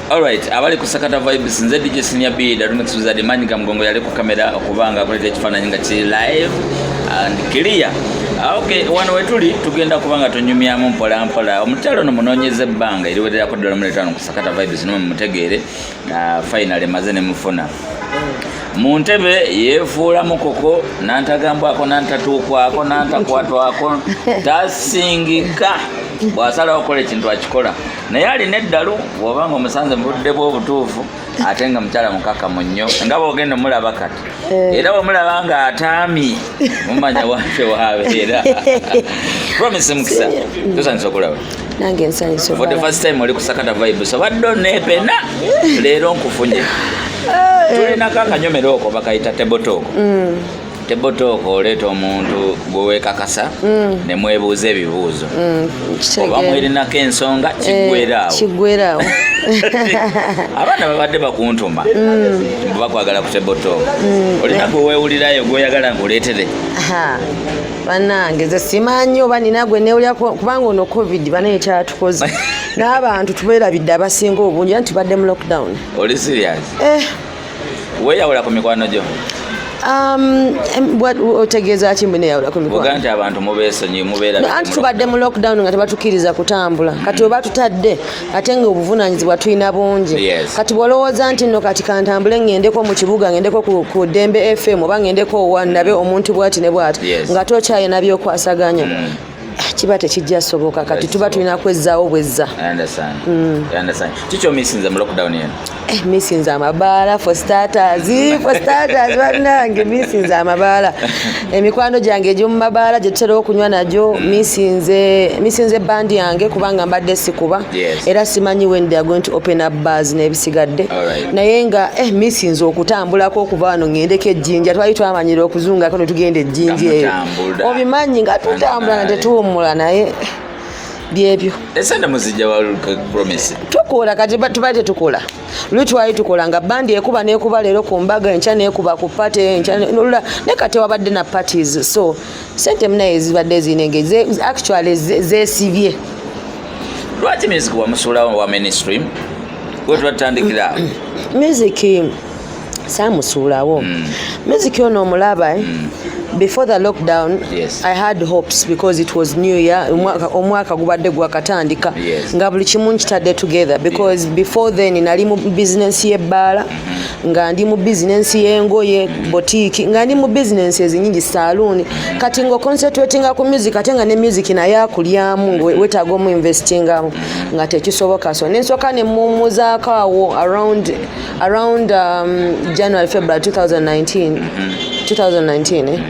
Alright, abali ku Sakata Vibes, nze DJ Senior B, Darumix Wizard, Manyiga Mugongo yali ku kamera okubanga akuleta ekifaananyi nga kiri live and clear. Ah, okay, wano wetuli tugenda kubanga tunyumyamu mpola mpola. Omukyalo ono munoonyeza ebbanga eriwererako ddala muleeta wano ku Sakata Vibes nimwe mumutegeere. Ah, finally maze ne mufuna. Mu ntebe yeefuula mukoko nantagambwako nantatuukwako nantakwatwako tasingika bw'asalawo okukola ekintu akikola naye alina eddalu bw'oba nga omusanze mu budde bw'obutuufu ate nga mukyala mukakamu nnyo nga bw'ogenda omulaba kati era bw'omulaba nga ataamye mumanya wate wabeera. Promise Mukisa, tusanyusa okulaba. Nange nsanyusa. For the first time oli ku Sakata Vibes, obadde oneepena, leero nkufunye. Tulinako akanyomero oko bakayita table talk. Table talk oleeta omuntu gwe weekakasa ne mwebuuza ebibuuzo oba mwerinako ensonga kiggweraawo. Kiggweraawo. Abaana babadde bakuntuma mbu bakwagala ku table talk. Olina gwe weewulirayo gweoyagala nkuleetere? Aha. Bannange, nze simanyi oba nina gwe newulira kubanga ono COVID banaye kyatukoze n'abantu tubeerabidde abasinga obungi, anti tubadde mu lockdown. Oli serious? Eh. Weeyawula ku mikwano gyo? Otegeeza ki mbu neyawula ku buga mikwano? Nti abantu mubeesonyi mubeera. No, anti tubadde mu lockdown nga tebatukkiriza kutambula. Kati oba tutadde ate nga obuvunaanyizibwa tulina bungi. Kati bw'olowooza nti nno kati kantambule ŋŋendeko mu kibuga, ŋŋendeko ku Ddembe FM oba ŋŋendeko wa ndabe omuntu bwati ne bwati, nga tokyayina byokwasaganya, kiba tekijja soboka. Kati tuba tulina kwezzaawo bwezza. I understand. I understand. Kiki omisinze mu lockdown eno? Eh, misinze amabaala for starters. Bannange, misinze amabaala, emikwano gyange egy'omu mabaala gye tutera okunywa nagyo. Misinze bandi yange kubanga mbadde sikuba era simanyi when they are going to open up bars n'ebisigadde. Naye nga misinze okutambulako okuva wano ŋŋendeko ejjinja. Twali twamanyira okuzungako ne tugenda ejjinja eyo. Nga mutambula. Obimanyi nga tutambula nga tetuwummula, naye byebyo. Esente muzijja wa, Promise? Tukola kati tuba tetukola. Luli twali tukola nga bandi ekuba nekuba leero ku mbaga, enkya nekuba ku party, enkya nolula, naye kati wabadde na parties, so sente munaye zibadde zirina engeri actually zeesibye. Lwaki music wamusuulawo wa mainstream gwe tubatandikira awo? Music saamusuulawo. Music ono omulaba, eh? Before the lockdown, I had hopes because it was new year, omwaka gubadde gwakatandika, nga buli kimu nkitadde together because before then nali mu business y'ebbaala, nga ndi mu business y'engoye, boutique, nga ndi mu business ezinyingi, saloon. Kati nga oconcentratinga ku music ate nga ne music naye akulyamu nga wetaaga omu investingamu nga tekisoboka. So nensooka ne mumuzaako awo around January, February 2019, 2019, eh?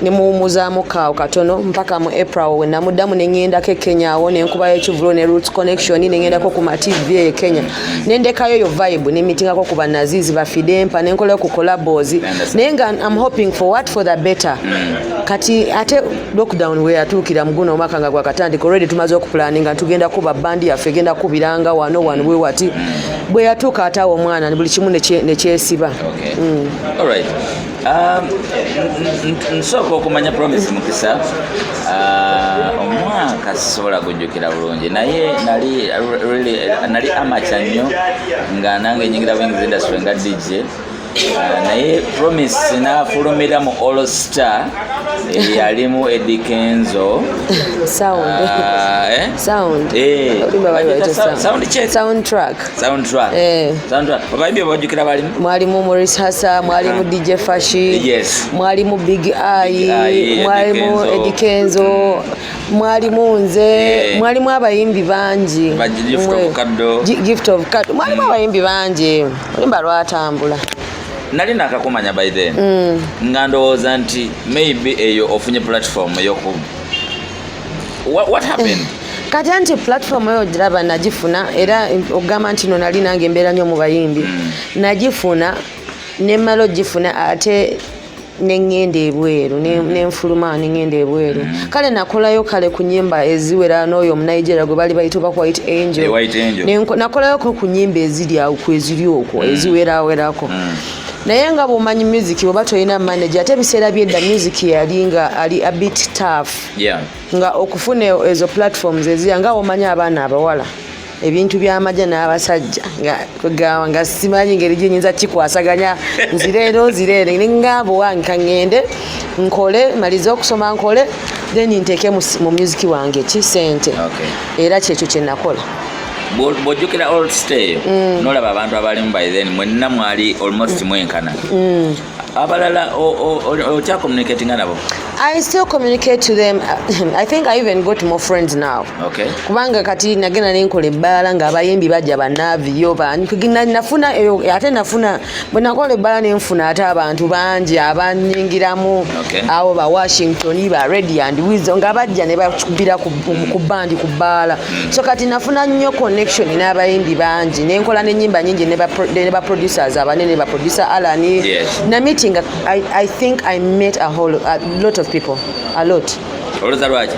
Nemuwumuzaamu kaawo katono mpaka mu April we namuddamu neŋŋendako e Kenya awo nenkubayo ekivulo ne Roots Connection, neŋŋendako ku ma TV e Kenya, nendekayo yo vibe, nemitingako ku banazizi bafidempa, nenkolayo ku collabos, naye nga I'm hoping for what, for the better. Kati ate lockdown we yatuukira mu guno omwaka nga gwakatandika, already tumaze okupulaninga tugenda kuba bandi yaffe egenda kubiranga wano wano bwe wati. Bwe yatuuka ate awo omwana buli kimu nekyesiba. Okay. Alright. Nsooka okumanya Promise Mukisa, omwaka sisobola kujjukira bulungi, naye nali really, nali amateur nnyo nga nange nyingira wings industry nga DJ. Naye Promise n'afulumira mu All Star eyalimu Eddy Kenzo. Sound. Eh? Sound. Eh, Oluyimba bali bagiyita bayita sound check. Soundtrack. Soundtrack. Eh. Soundtrack. Abayimbi bajjukira balimu? Mwalimu Maurice Hassa, mwalimu DJ Fashi, mwalimu Big Eye, Big Eye, Eddie mwalimu Kenzo. Eddy Kenzo, mwalimu nze, mwalimu abayimbi bangi. Gift of Kaddo. Gift of Kaddo. Mwalimu abayimbi bangi, oluyimba lwatambula. Nali nakakumanya by then, nga ndowooza nti maybe eyo ofunye platform eyoku what happened? Kati anti platform eyo giraba nagifuna era okugamba nti no nali nange embeera nnyo mu bayimbi, nagifuna nemmala ogifuna ate neŋŋenda ebweru, nenfuluma neŋŋenda ebweru. Kale nakolayo kale ku nyimba eziwera n'oyo omunigeria gwe bali bayita oba White Angel. Eh, White Angel. Nakolayoko ku nyimba eziri awo ku eziri okwo eziwerawerako, naye nga bw'omanyi music bw'oba tolina manager, ate ebiseera byedda music yali nga ali a bit tough, nga okufuna ezo platforms eziya nga omanyi abaana abawala. Ebintu by'amagye n'abasajja nga kwegamba nga simanyi ngeri gyenyinza kikwasaganya, nzireero nzireere, neŋŋamba owange kaŋŋende nkole, malize okusoma nkole, then nteeke mu music wange ki sente. Era kyekyo kye nakola. Bw'ojjukira Old Stay, nolaba abantu abalimu by then, mwenna mwali almost mwenkana. Abalala okyacommunicatinga nabo? I still communicate to them. I think I even got more friends now. Kubanga kati nagenda nenkola ebbaala ng'abayimbi bajja, banaviyo nafuna eyo, ate nafuna bwe nakola ebbaala nenfuna ate abantu bangi abanyingiramu. Abo ba Washington, ba Ready and Weasel nga bajja ne bakubira ku bandi ku bbaala. So kati nafuna nnyo connection n'abayimbi bangi, nenkola n'ennyimba nyingi ne ba producers abanene, ba producer Alan. Na meeting, I think I met a lot of people, a lot. Olowooza lwaki?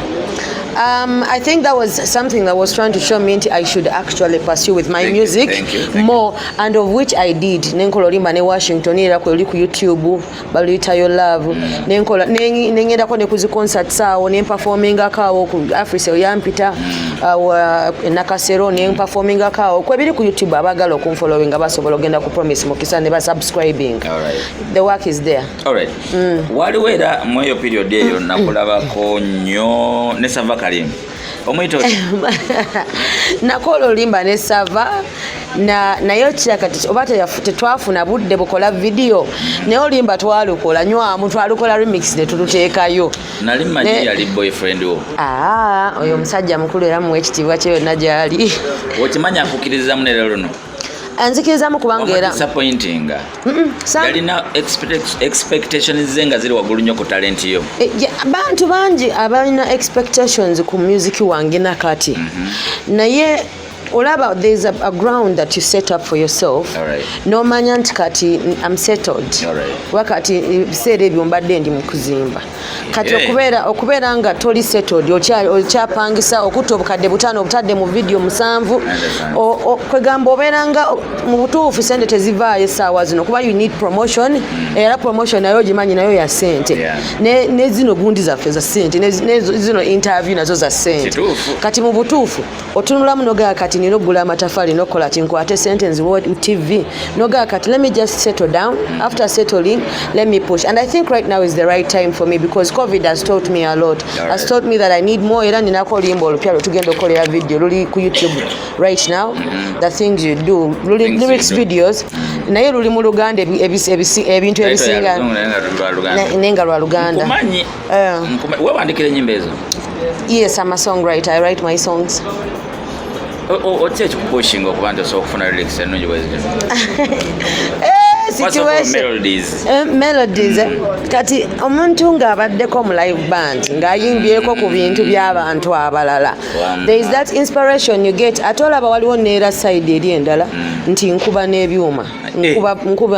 I think that was something that was trying to show me nti I should actually pursue with my Thank you, music thank you, thank more, and of which I did. Nenkola olimba ne Washington, era kweli ku YouTube baluyitayo Love. Nenkola nengendako ne ku zi concerts awo, ne performingako awo ku Africell yampita awo, Nakasero, ne performingako awo. Kwebiri ku YouTube, abaagala okunfollowinga basobola ogenda ku Promise Mukisa ne basubscribing. The work is there. Alright. Waliwo era mu eyo period eyo nakulabako nnyo ne Sava Karim, omuyita otya? Nakola olimba ne Sava naye kiraka oba tetwafuna budde bukola vidiyo, naye olimba twalukola nywamu, twalukola remix ne tuluteekayo. Nali mmanyi yali boyfriend wo. Aa, oyo omusajja mukulu era muwa ekitiibwa kye yonna gyali. Okimanyi akukkirizamu ne leero luno? Anzikirizamu kubanga era Disappointinga. Yalina expectations ze nga ziri waggulu nnyo ku talent yo. Eh, bantu bangi abalina expectations ku music wange nakati, naye olaba there's a ground that you set up for yourself, n'omanya nti kati I'm settled. Wakati ebiseera ebyo mbadde ndi mu kuzimba kati. Okubeera nga toli settled, okyapangisa, okutta obukadde 5 obutadde mu vidiyo 7. Understand. Kwegamba obeera nga mu butuufu sente tezivaayo essaawa zino, kuba you need promotion, era promotion nayo ogimanyi nayo ya sente. Ne zino gundi zaffe za sente, ne zino interview nazo za sente. Kati mu butuufu otunulamu nogaa kati nina okugula amatafaali nokukola ti nkwate sente nziwe TV, nogaa kati let me just settle down. After settling, let me push, and I think right now is the right time for me because COVID has taught me a lot, has taught me that I need more. Era ninako oluyimba olupya lwe tugenda okukolera video, luli ku YouTube right now, The Things You Do luli. Things You Lyrics Do. videos, naye luli mu Luganda, ebintu ebisinga. Naye nga lwa Luganda. Naye nga lwa Luganda. Nkumanyi. Eh. Wewandikira ennyimba ezo? Yes, I'm a songwriter. I write my songs. Otya ekikupushinga okuba nti osobola okufuna lyrics ennungi bwezityo? Eh, First of all, situation melodies. Eh, melodies, eh. Kati omuntu ng'abaddeko mu live band, ng'ayimbyeko ku bintu by'abantu abalala, there is that inspiration you get. Ate olaba waliwo neera side eri endala nti nkuba n'ebyuma.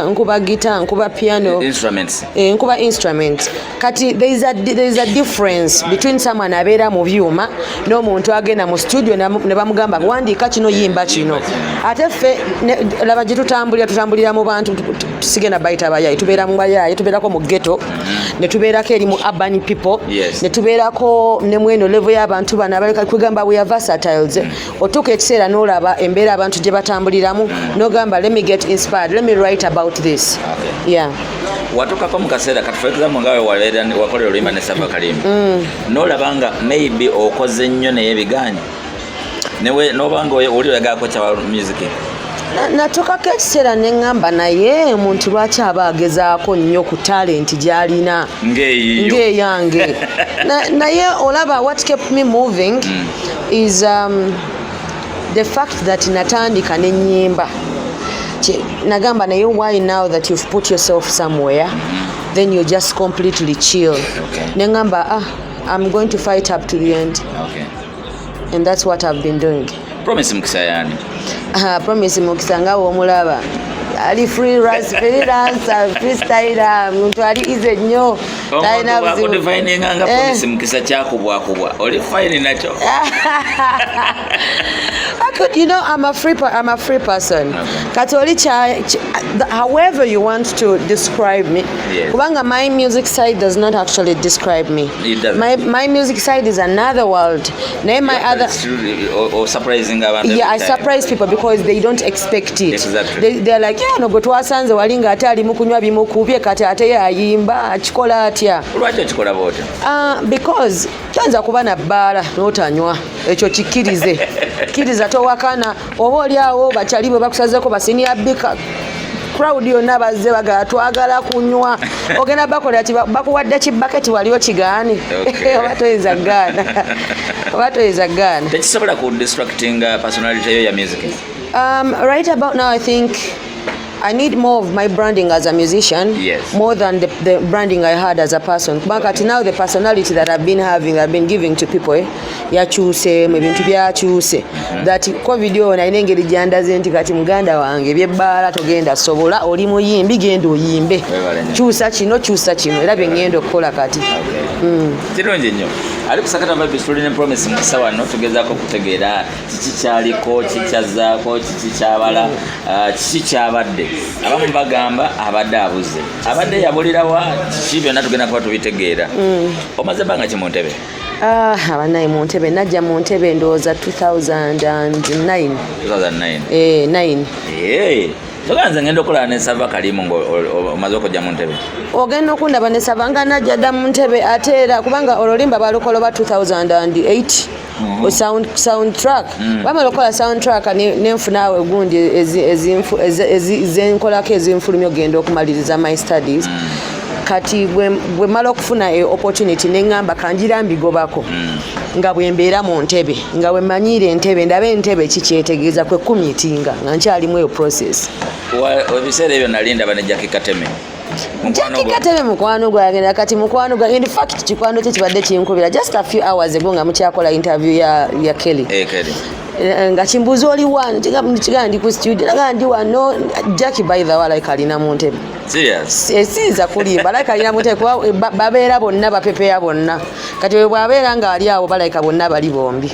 Nkuba guitar, nkuba piano. Instruments. Eh, nkuba instrument. Kati there is a difference between someone abeera mu byuma n'omuntu agenda mu studio ne bamugamba wandiika kino, yimba kino. Ate ffe laba gye tutambulira, tutambulira mu bantu, tusigenda bayita bayayi, tubeera mu bayayi, tubeerako mu ghetto, ne tubeerako eri mu urban people, ne tubeerako ne mweno level y'abantu bano abaleka. Kugamba we are versatiles. Otuuka ekiseera n'olaba embeera abantu gye batambuliramu n'ogamba let me get inspired, let me write about this. Yeah. Watuukako mu kaseera kati, for example, nga we wakolera oluyimba ne Sava Kalimba, n'olaba nga maybe okoze nnyo naye biganye, noba nga oli oyagala kyawa music? Natuukako ekiseera ne ŋŋamba naye omuntu lwaki aba agezaako nnyo ku talenti gy'alina ng'eyiyo? Ng'eyange. Naye olaba what kept me moving is the fact that natandika n'ennyimba. Nagamba naye why now that you've put yourself somewhere, then you just completely chill? Ne ŋŋamba, ah, I'm going to fight up to the end. And that's what I've been doing. Promise Mukisa yani? Ah, Promise Mukisa nga womulaba ali freelancer, freestyler, muntu ali easy nnyo, talina buzibu. Akudefininga nga Eh. Promise Mukisa kyakubwakubwa, oli fine nakyo? could, I'm a free person. Okay. Kati oli however you want to describe me. Kubanga my music side does not actually describe me. It doesn't. My music side is another world. Naye my other Or surprising abantu Yeah, I every time. surprise people because they don't expect it. They're like, yeah, no, gwe twasanze wali ng'ate ali mu kunywa bimukubye, kati ate ye ayimba, akikola atya? Lwaki okikola bwotyo? Because toyinza kuba na bbaala n'otanywa. Ekyo kikkirize, kkiriza, towakana. Oba oli awo bakyali bwe bakusazeko ba senior bika crowd yonna bazze bagala twagala kunywa, ogenda bakolera ki? Bakuwadde kibaketi waliwo kigaane? Oba toyinza gaana, oba toyinza gaana. Tekisobola ku distractinga personality yo ya music? Right about now, I think I need more of my branding as a musician, more than the branding I had as a person. Kubanga kati now the personality that I've been having, I've been giving to people, yakyuseemu, ebintu byakyuse. That COVID ono alina engeri gyandaze nti kati muganda wange ebyebbaala togenda sobola, oli muyimbi, genda oyimbe. Weebale nnyo. Kyusa kino, kyusa kino, era bye ngenda okukola kati. Kirungi nnyo. Ali kusakata Vibes, tulina Promise Mukisa wano, tugezaako okutegeera kiki kyaliko, kikyazzaako, kiki kyabala, kiki kyabadde. Abamu bagamba abadde abuze, abadde yabulirawa, kiki, byonna tugenda kuba tubitegeera. Omaze ebbanga ki mu ntebe? Ah, abannaye, mu ntebe najja mu ntebe ndowooza 2009. 2009? Eh, 9. Eh, togaa nze ngenda okulaba ne Sava Kalimu nga omaze okujja mu ntebe. Ogenda okundaba ne Sava nga najja dda mu ntebe, ate era kubanga olwolimba balukola oba 2008. Sound track bamala okukola sound track nenfunaawo egundi zenkolako ezinfulumya ogenda okumaliriza my studies. Kati bwe mala okufuna e opportunity, neŋŋamba kanjira mbigobako nga bwe mbeera mu ntebe, nga bwe manyiira entebe, ndabe entebe kikyetegeeza, kwe kumitinga nga nkyalimu eyo process. Ebiseera ebyo nali ndaba ne Jackie Kateme. Mukwano Jackie gwo. Katebe mukwano gwange, kati mukwano gwa, in fact kikwano kye kibadde kinkubira just a few hours ago nga mukyakola interview ya Kelly. Eh, Kelly. Eh, nga kimbuuza oli wano, kigamba ndi ku studio, naga ndi wano. Jackie, by the way, like alina mu ntebe. Serious? Siyinza kulimba, like alina mu ntebe kuba babeera bonna bapepeya bonna. Kati bwe bwabeera ng'ali awo, balayika bonna bali bombi,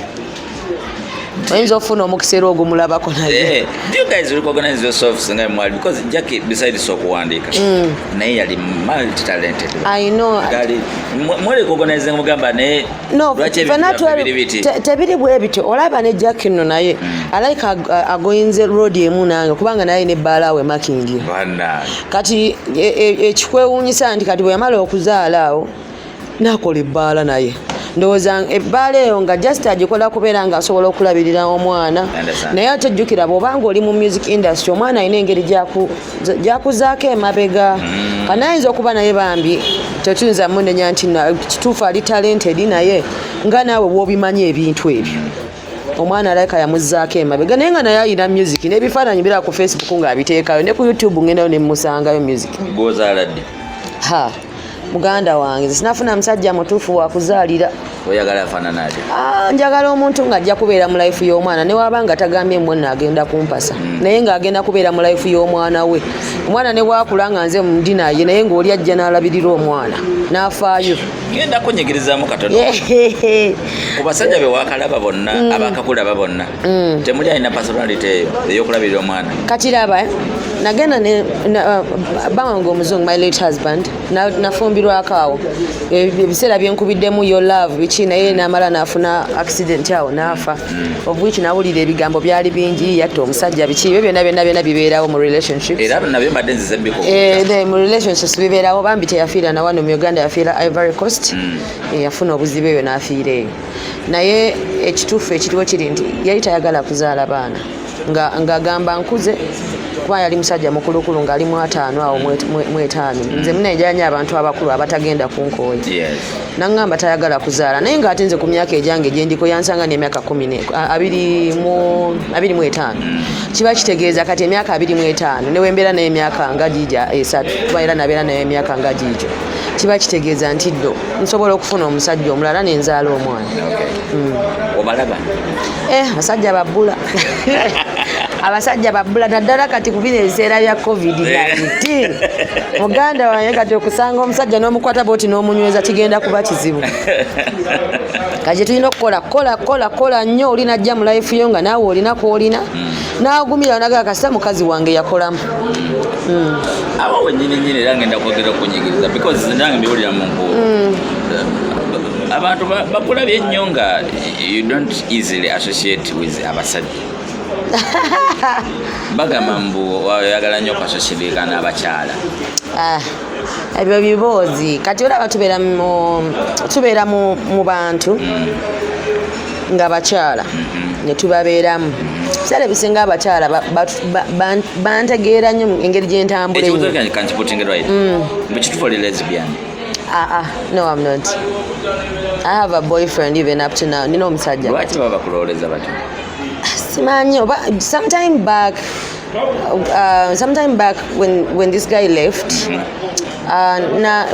oyinza okufuna omukisa era ogumulabako naye. Eh, do you guys recognize yourselves nga mwali? Because Jackie, besides okuwandiika, naye yali multi talented. I know. Gali mwe recognize mugamba naye No, lwaki ebintu ffenna byaffe biri biti? Tebiri bwe bityo. Olaba ne Jack nno naye alayika agoyinze road emu nange, kubanga naye ne bbaala we Makindye. Bannange. Kati ekikwewuunyisa nti kati bwe yamala okuzaala awo nakola ebbaala, naye ndowooza ebbaala eyo nga just agikola kubeera ng'asobola okulabirira omwana. Understand. Naye ate jjukira bw'obanga oli mu music industry, omwana alina engeri gyakuzaako emabega. Kanayinza okuba naye bambi tetuyinza munenya nti kituufu ali talented, naye nga naawe bw'obimanyi ebintu ebyo, omwana alabika yamuzzaako emabega, naye nga naye alina music n'ebifaananyi bira ku Facebook ng'abiteekayo, ne ku YouTube ngendayo ne musangayo music. Gwozaala ddi? Ha, muganda wange, nze sinafuna musajja mutuufu wakuzaalira. Oyagala afaanana atya? Ah, njagala omuntu ng'ajja kubeera mu life y'omwana, ne waba nga tagambye mbwe agenda kumpasa, naye ng'agenda kubeera mu life y'omwana we. Omwana ne bwakula nga nze ndi naye, naye ng'oli ajja n'alabirira omwana n'afaayo. Ngenda kunyigirizaamu katono. Ku basajja be wakalaba bonna, abakakulaba bonna, temuli alina personality eyo ey'okulabirira omwana? Kati raba, eh, nagenda ne bba wange omuzungu, my late husband, nafumbirwako awo ebiseera byenkubiddemu yo love biki, naye namala nafuna accident awo n'afa, of which nawulira ebigambo byali bingi, yatta omusajja, biki, ebyo byonna byonna byonna bibeerawo mu relationships. Era nabyo mbadde nzize mbiko. Eh, mu relationships bibeerawo. Bambi teyafiira na wano mu Uganda, yafiira Ivory Coast. Eh, yafuna obuzibu eyo n'afiira eyo. Naye ekituufu ekiriwo kiri nti yali tayagala kuzaala baana, ng'agamba nkuze, kuba yali musajja mukulukulu ng'ali mu 50 awo mu 50. Nze munenjanya abantu abakulu abatagenda kunkooya. Naŋŋamba tayagala kuzaala, naye ng'ate nze ku myaka egyange gyendiko, yansanga n'emyaka kumi 25. Kiba kitegeeza kati emyaka 25 newembeera naye emyaka nga giija 3, kuba era nabeera naye emyaka nga giigyo, kiba kitegeeza nti ddo nsobola okufuna omusajja omulala nenzaala omwana. Okay. Obalaba? Eh, abasajja babbula. Abasajja babbula, naddala kati ku bino ebiseera bya COVID-19. Muganda wange, kati okusanga omusajja n'omukwata bwoti n'omunyweza kigenda kuba kizibu. Kati tulina okukola, kola, kola, kola nnyo. Oli najja mu life yo nga naawe olina kwolina, n'agumira nagaa kasita mukazi wange yakolamu. Awo wenyini nyini era ngenda kwogera okunyigiriza, because nange mbiwulira mu nkuubo. Abantu bakulabye nnyo nga you don't easily associate with abasajja. Bagamba mbu oyagala nnyo okuassociatinga n'abakyala. Ah, ebyo biboozi. Kati olaba tubeera mu bantu nga bakyala ne tubabeeramu. Biseera ebisinga abakyala bantegeera nnyo mu engeri gyentambula Ekibuzo ennyo. kyange kankiputinge right: mbu kituufu oli lesbian? Ah, ah, no, I'm not. I have a boyfriend even up to now. Nina omusajja. Lwaki baba bakulowoleza batyo? Simanyi oba sometime back when this guy left, na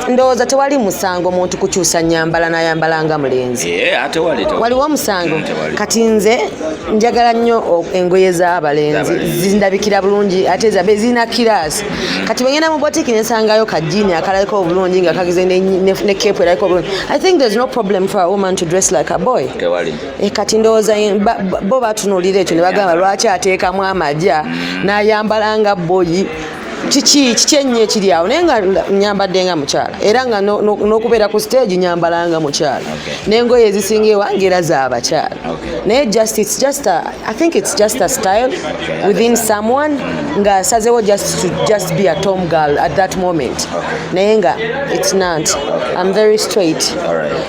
ndowooza tewali musango muntu kukyusa nyambala n'ayambala nga mulenzi. Eh, ate wali Waliwo omusango? Tewali. Kati nze njagala nnyo engoye z'abalenzi. Z'abalenzi. Zindabikira bulungi, ate zabe zirina class. Kati bwengenda mu boutique nensangayo ka jean akalabika obulungi nga kagize ne cape erabika obulungi, I think there's no problem for a woman to dress like a boy. Tewali. E, kati ndowooza bo batunuulira ekyo ne bagamba, lwaki ateekamu amaja n'ayambala nga boy? Kiki kiki ennyo ekiri awo? Naye nga nyambadde nga mukyala, era nga n'okubeera ku stage nyambala nga mukyala. N'engoye ezisinga ewange era z'abakyala. Naye just it's just a, I think it's just a style within someone ng'asazewo just to just be a tom girl at that moment. Naye nga it's not. I'm very straight.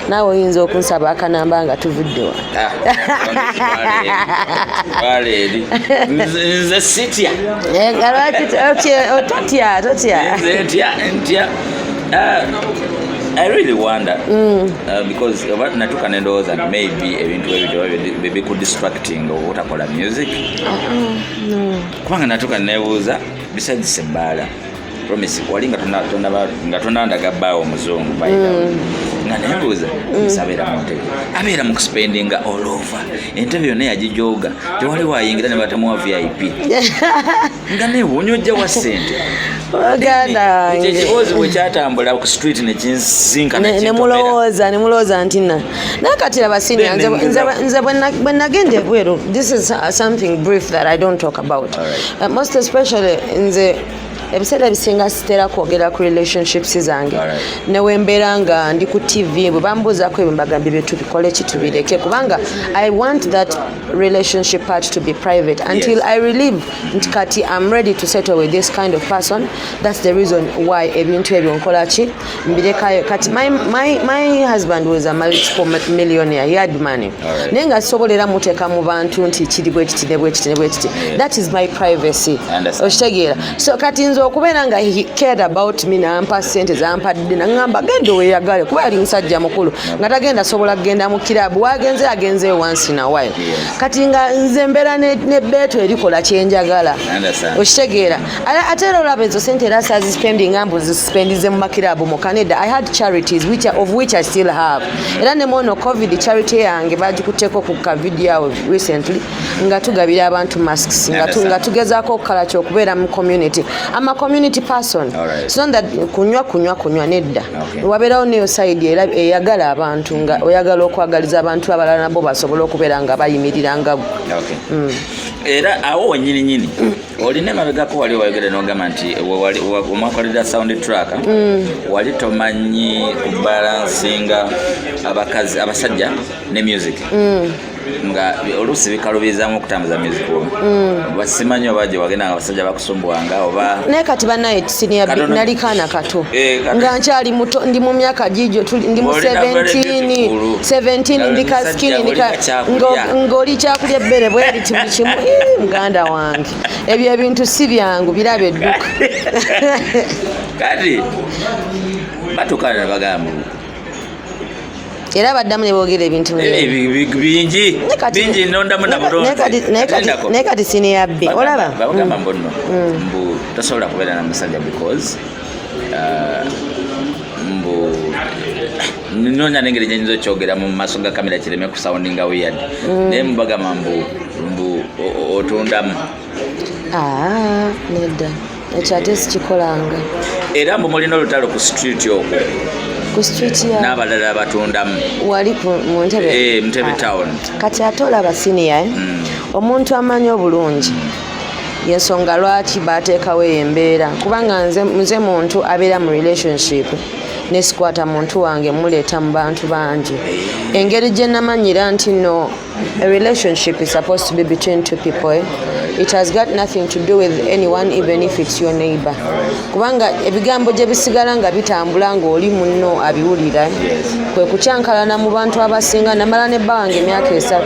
Naawe oyinza okunsaba akanamba nga tuvudde wa. Ah, twala eri. Nze sitya. Eh, nga lwaki totya, totya? Nze ntya, ntya. Ah, I really wonder, because oba natuuka nendowooza nti maybe ebintu ebyo bikudistracting obutakola music, kubanga natuuka nebuuza, besides ebbaala, Promise, wali nga nga tonandaga bbaawo omuzungu, by the way, nga nebuuza, Promise abeera mu ntebe, abeera mu kuspendinga all over entebe yonna yagijooga, tewali wayingira ne batamuwa VIP, nga newuunya ojja wa ssente. Baganda Ekyo wange. Ekiboozi bwe kyatambula ku street nekinsinka. Ne mulowooza nti na naye kati laba senior, Then nze bwe nagenda ebweru, this is something brief that I don't talk about. Most especially nze ebiseera ebisinga sitera kwogera ku relationships zange. Newembeera nga ndi ku TV, bwe bambuuzaako ebyo mbagambye bye tubikole ki, tubireke, kubanga I want that relationship part to be private until I relieve nti kati I'm ready to settle with this kind of person. That's the reason why ebintu ebyo nkola ki, mbirekayo. Kati my husband was a multiple millionaire. He had money. Naye nga sisobola era muteeka mu bantu nti kiri bwe kiti ne bwe kiti ne bwe kiti. That is my privacy. I understand. Okitegeera? So kati nze okubeera nga he cared about me, nampa sente zampadde, naŋŋamba genda weeyagale, kuba yali musajja mukulu nga tagenda sobola kugenda mu kirabu. Wagenze agenzeyo once in a while. Kati nga nze mbeera ne beeto erikola kyenjagala. I understand. Okitegeera? Ate era olaba ezo sente era sazispendinga mbu zispendize mu makirabu mu Canada. I had charities of which I still have. Era ne mwono COVID charity yange bagikutteko ku ka video awo recently nga tugabira abantu masks, nga tugezaako okukola kyokubeera mu community. I'm a community person. It's not that kunywa, kunywa, kunywa, nedda. Wabeerawo neyo side era eyagala abantu, nga oyagala okwagaliza abantu abalala nabo basobole okubeera nga bayimirira nga gwe. Okay. Era awo wenyini nyini olina emabegako wali wayogere nogamba nti omwakolera sound track, wali tomanyi kubalansinga abakazi, abasajja ne music, nga oluusi bikalubizaamu okutambuza music wo. Oba simanyi oba gye wagenda nga abasajja bakusumbuwanga oba Naye kati bannaye senior, Katono. nali kaana kato. Eh, Nga nkyali muto, ndi mu myaka gigyo, ndi mu Olina very 17. beautiful. 17. Nga Ndi ka musajja, skinny, olina kyakulya. Ng'oli kyakulya ebbere bweriti buli kimu. Ii, muganda wange, ebyo ebintu si byangu, biraba edduka. Kati batuuka ne bagamba Era baddamu ne boogera ebintu Eh, bingi Naye bingi nondamu na bulungi. Naye kati senior B, olaba Babagamba mbu nno mbu tosobola kubeera na musajja because mbu noonya n'engeri gyenyinza okyogera mu maaso ga kamera kireme kusoundinga weird, naye mubagamba mbu mbu Mbu otundamu? Aa, nedda, ekyo ate sikikolanga. Era mbu mulina olutalo ku street okwo. Ku street ya? N'abalala abatundamu. Wali mu Ntebe? Eh, Ntebe Ah. town. Kati ate olaba, senior, eh? Omuntu amanyi obulungi yensonga lwaki bateekawo eyo embeera, kubanga nze muntu abeera mu relationship, nesikwata muntu wange muleeta mu bantu bangi. Engeri gye namanyira nti no, a relationship is supposed to be between two people, eh? It has got nothing to do with anyone, even if it's your neighbor, kubanga ebigambo gye bisigala nga bitambula ng'oli munno abiwulira, eh? Kwe kukyankalana mu bantu abasinga. Namala ne bba wange emyaka 3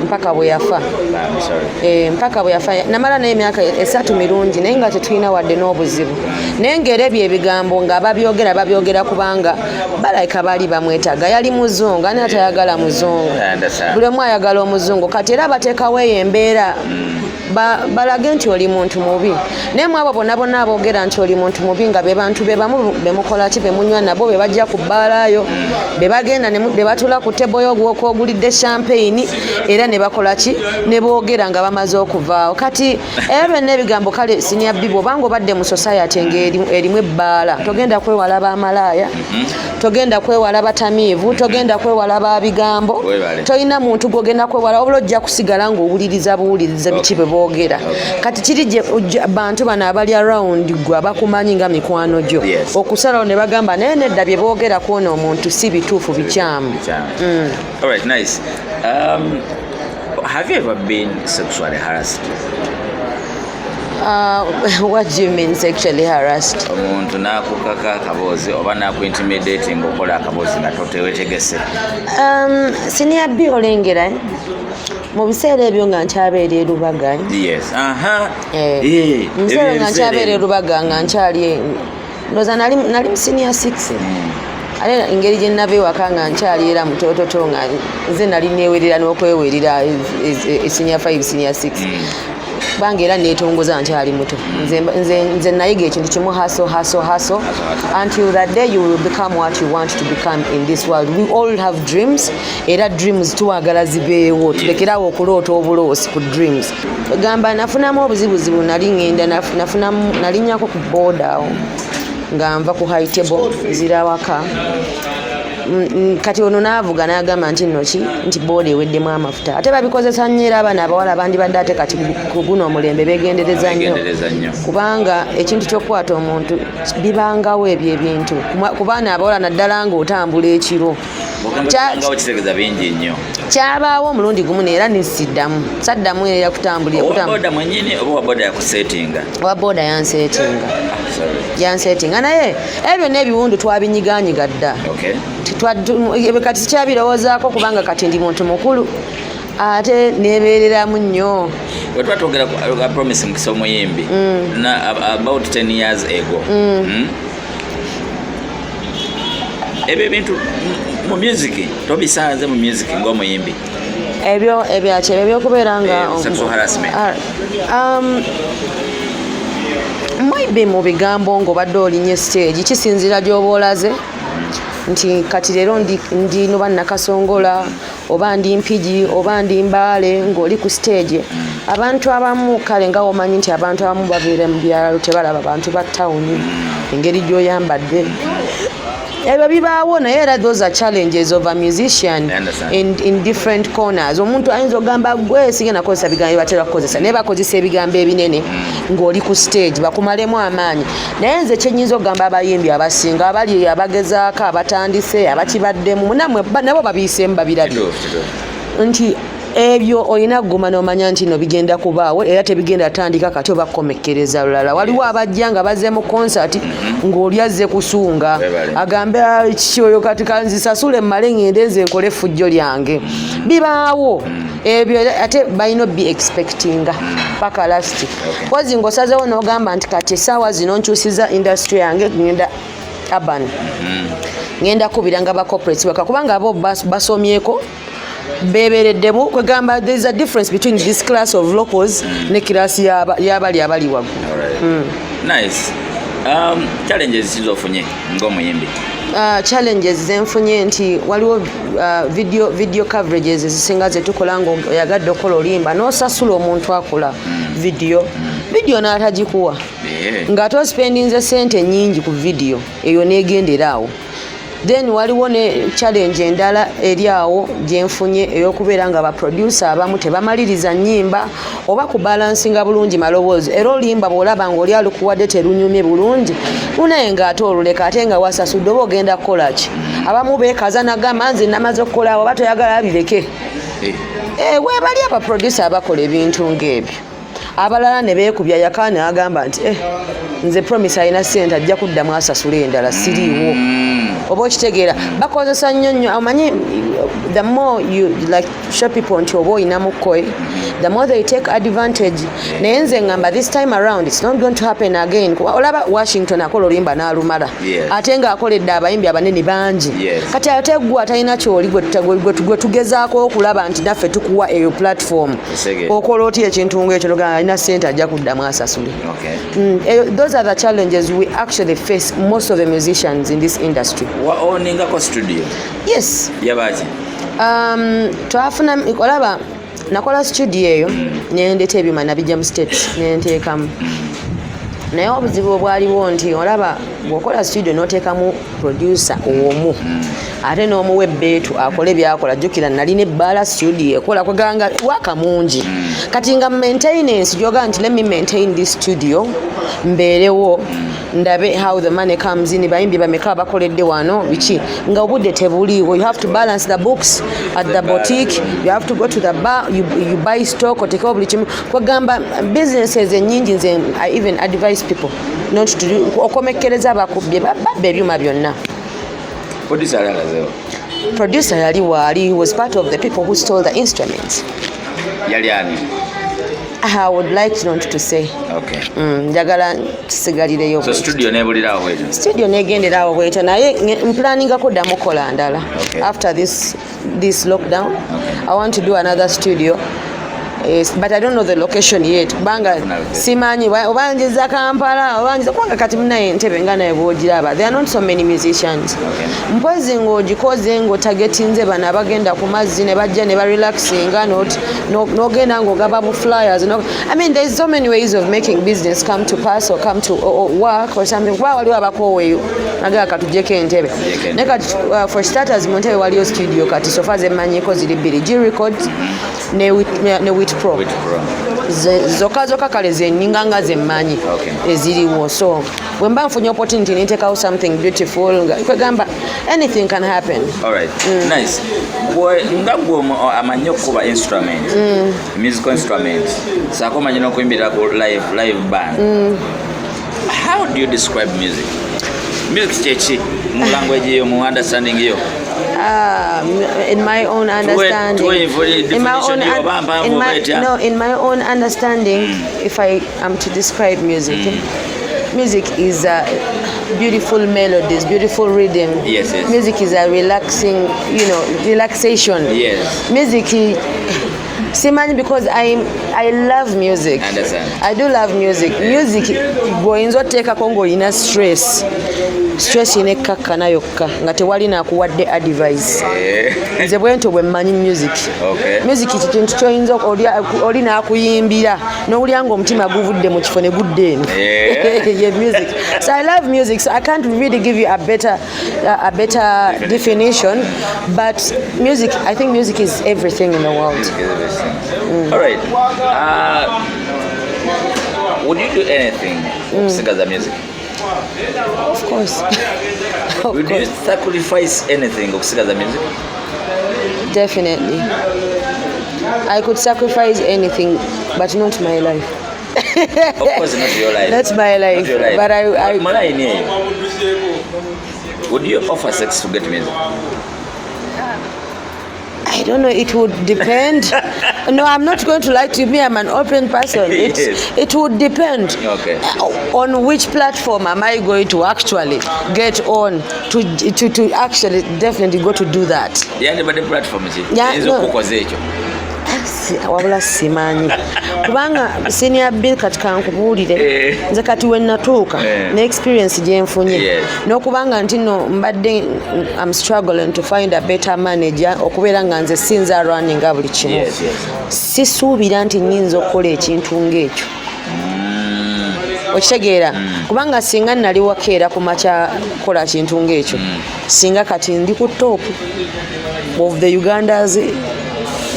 mpaka bwe yafa. I'm sorry. Eh, mpaka bwe yafa namala naye emyaka 3 mirungi, naye nga tetulina wadde n'obuzibu, naye ng'era ebyo ebigambo nga babyogera babyogera kubanga balayika baali bamwetaaga. Yali muzungu, ani atayagala muzungu? I understand. Buli omu ayagala omuzungu. Kati era bateekawo eyo embeera balage nti oli muntu mubi, naye mu abo bonna bonna aboogera nti oli muntu mubi, nga be bantu be bamu bemukola ki, bemunywa nabo, be bajja ku bbaalayo, be bagenda be batuula ku table yo gw'okwogulidde champagne, era ne bakola ki, ne boogera nga bamaze okuvaawo. Kati ebyo byonna ebigambo, kale senior B, bw'obanga obadde mu society ng'erimu ebbaala, togenda kwewala bamalaaya, togenda kwewala batamiivu, togenda kwewala babigambo. Webale. Tolina muntu gwogenda kwewala, wabula ojja kusigala ng'owuliriza buwuliriza biki bwe boogera. Kati kiri gye bantu bano abali around gwe abakumanyi nga mikwano gyo okusalawo ne bagamba, naye nedda, bye boogera kwona omuntu si bituufu, bikyamu. Bikyamu. All right, nice. Have you ever been sexually harassed? What do you mean, sexually harassed? Omuntu n'akukaka akaboozi oba n'akuintimidating okola akaboozi nga totewetegese. Senior B, olengera, eh? Mu biseera ebyo nga nkyabeera e Lubaga, eh? Yes, aha. Eh, Eh, mu biseera ebyo nga ebiseera nkyabeera ebyo. e Lubaga, nga nkyali, ndowooza nali mu senior 6, ate engeri gye nava ewaka nga nkyali era mutoototo, nga nze nali neewerera n'okwewerera senior 5, senior 6, kubanga era neetongoza nkyali muto. Nze nayiga ekintu kimu: hustle, hustle, hustle until that day you will become what you want to become in this world. We all have dreams, era dreams tuwagala zibeewo. Tulekerawo okuloota obuloosi ku dreams. Gamba nafunamu obuzibuzibu, nali ŋŋenda nafunamu, nalinnyako ku booda awo nga nva ku high table nzira waka. Kati ono naavuga n'agamba nti nno ki, nti booda eweddemu amafuta. Ate babikozesa nnyo, era abaana abawala bandibadde ate kati ku guno omulembe begendereza nnyo. Begendereza nnyo. Kubanga ekintu ky'okukwata omuntu bibangawo ebyo ebintu ku baana abawala, naddala ng'otambula ekiro. Bw'ogamba kibangawo, kitegeeza bingi nnyo. Kyabaawo omulundi gumu, neera nesiddamu, saddamu era kutambulira Owa kutambula. boda mwennyini oba owa boda yakuseetinga? Owa boda yanseetinga. Ah, sorry. Yanseetinga, naye ebyo byonna ebiwundu twabinyiganyiga dda. Ebyo kati sikyabirowoozaako kubanga kati ndi muntu mukulu ate nebeereramu nnyo. Bwe tuba twogera ku Promise Mukisa omuyimbi na about 10 years ago, Ebyo ebintu mu music tobisanze mu music ng'omuyimbi? Ebyo ebyaki, ebyo ebyokubeera nga Eh, sexual harassment. Ah, maybe mu bigambo ng'obadde olinye stage, kisinziira gy'oba olaze nti kati leero ndi noba Nakasongola oba ndi Mpigi oba ndi Mbaale, ng'oli ku stage, abantu abamu, kale nga womanyi nti abantu abamu babeera mu byalo, tebalaba bantu ba tawuni, engeri gy'oyambadde, ebyo bibaawo. Naye era those are challenges of a musician. I understand. In different corners, omuntu ayinza okugamba gwe sigenda kukozesa bigambo batera kukozesa, naye bakozesa ebigambo ebinene ng'oli ku stage bakumalemu amaanyi. Naye nze kyenyinza okugamba abayimbi abasinga abali abagezaako, abatandise, abakibaddemu, nammwe nabo babiyiseemu, babirabye Kituufu, kituufu. nti ebyo olina kuguma n'omanya nti no bigenda kubaawo, era tebigenda tandika kati oba kukomekkereza lulala. Waliwo abajja nga bazze mu concert ng'oli azze kusunga, Webale. agambe, "Ah, kiki oyo, kati kanzisasule mmale ŋŋende nze nkole effujjo lyange." Bibaawo ebyo, era ate balina obi expectinga paka last. Kozi ng'osazewo n'ogamba nti kati essaawa zino nkyusiza industry yange, ŋŋenda urban, ŋŋenda kubiranga ba corporates baka, kubanga abo basomyeko, bebereddemu. Kwegamba there is a difference between this class of locals ne class y'abali abali waggulu. Alright. Nice. Challenges ki zofunye ng'omuyimbi? Challenges zenfunye nti waliwo video coverages ezisinga zetukola nga oyagadde okukola oluyimba n'osasula omuntu akola video n'atagikuwa, ng'ate ospendinze sente nyingi ku video eyo n'egendera awo. Then waliwo ne challenge endala eri awo gyenfunye ey'okubeera nga baproducer abamu tebamaliriza nnyimba oba kubalansinga bulungi maloboozi, era oluyimba bw'olaba ng'oli alukuwadde terunyumye bulungi, munaye ng'ate oluleka, ate nga wasasudde, oba ogenda kukola ki? Abamu beekaza nagamba, "Nze namaze okukola, oba toyagala bireke." Weebali abaproducer abakola ebintu ng'ebyo. Abalala ne beekubya yaka n'agamba nti, "Eh, nze Promise alina sente, ajja kuddamu asasule endala, siriiwo." Oba okitegeera, bakozesa nnyo nnyo. Omanyi, the more you like show people nti oba oyinamuko, the more they take advantage. Naye nze ngamba this time around it's not going to happen again. Kuba olaba Washington akola oluyimba n'alumala, ate ng'akoledde abayimbi abanene bangi. Kati ate gwe atalina kyoli, gwe tugezaako okulaba nti naffe tukuwa eyo platform, okola otya ekintu ng'ekyo nogamba alina sente, ajja kuddamu asasule? Those are the challenges we actually face, most of the musicians in this industry. Wa owningako studio? Yes. Yabaki? Twafuna, olaba nakola studio eyo nendeta ebyuma nabijja mu States nenteekamu, naye obuzibu obwaliwo nti olaba bw'okola studio n'oteekamu producer omu ate n'omuwa ebbeetu akole byakola. Jjukira nalina ebbaala, studio ekola, kweganga waka mungi. Kati nga maintenance gyogaa nti, "Let me maintain this studio, mbeerewo ndabe how the money comes in, bayimbi bameka abakoledde wano, biki," nga obudde tebuliiwo. You have to balance the books at the boutique, you have to go to the bar, you buy stock, otekewo buli kimu. Kwegamba businesses ennyingi, nze I even advise people not to do. Okomekkereza abakubbye, babba ebyuma byonna. Producer ali alazeewo? Producer yali waali. He was part of the people who stole the instruments. Yali ani? I would like not to say. Njagala kisigalireyo. So studio nebulirawo bwetyo? Studio negenderawo bwetyo, naye mplaningako ddamu kola ndala. After this lockdown, I want to do another studio. Yes, but I don't know the location yet, kubanga simanyi oba njiza Kampala oba njiza, kubanga kati munaye Entebe nga naye bwogiraba, there are not so many musicians. Mpozi ng'ogikoze ng'otargetinze bano abagenda ku mazzi ne bajja ne barelaxinga, n'ogenda ng'ogaba bu flyers. No, I mean, there's so many ways of making business come to pass or come to or work or something, kuba waliwo abakooweeyo nagala katujjeko Entebe. Entebe. Naye kati for starters, mu Ntebe waliyo studio kati so far zemmanyiiko ziri bbiri, G Records ne Wit Pro. Wit Pro. Zokka zokka kale zeninga nga zemmanyi eziriwo. So bwe mba nfunye opportunity nintekawo something beautiful, nga kwegamba anything can happen. Alright. Nice. Gwe nga gwe amanyi okukuba instrument, musical instrument, saako omanyi n'okuyimbira ku live band, how do you describe music? Music kyeki mu language yo, mu understanding yo? In my own understanding, tuwe in my own definition yo, oba mpanvu in oba my, etya? No, in my own understanding, if I am to describe music, music is a beautiful melodies, beautiful rhythm. Music is a relaxing, relaxation. Music, simanyi, because I love music. Understand. I do love music. Music bw'oyinza oteekako ng'olina stress nekkakkana yokka nga tewali nakuwadde advice. Nze bwentyo bwe mmanyi music. Music kintu kyoyinza oli n'akuyimbira n'owulira nga omutima guvudde mu kifo ne gudda eno. Ye music. So I love music, so I can't really give you a better definition, but music, I think music is everything in the world. Music is everything. All right. Would you do anything okusigaza music? Of course, of Would you course. sacrifice anything okusigaza music? Definitely, I could sacrifice anything, but not my life. Of course, not your life. Not my life. Not your life. But I Mu line eyo, would you offer sex to get music? I don't know. It would depend. No, I'm not going to lie to you. Me, I'm an open person. It would depend on which platform am I going to actually get on to actually definitely go to do that. Yandibadde platform ki Yeah, eyinza no. okukoza ekyo? I Wabula simanyi, kubanga Senior B, kati kankubuulire, nze kati we natuuka ne experience gyenfunye n'okubanga nti no mbadde am struggling to find a better manager, okubeera nga nze sinza runninga buli kimu, sisuubira nti nyinza okukola ekintu ng'ekyo. Okitegeera? Kubanga singa nali wakeera ku makya kukola kintu ng'ekyo, singa kati ndi ku top of the Uganda's.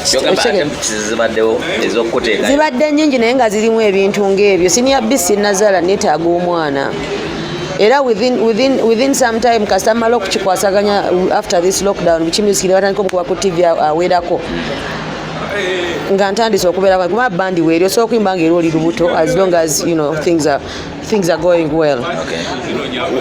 Kyogamba Okitegeera? Attempts zibaddewo ez'okukuteekayo? Zibadde nnyingi, naye nga zirimu ebintu ng'ebyo. Senior B sinnazaala, neetaaga omwana, era within some time kasita mmala okukikwasaganya after this lockdown, biki, music ne batandika omukuba ku TV awerako, nga ntandise okubeera, kuba bandi weeri osobola okuyimba nga era oli lubuto, as long as you know things are going well.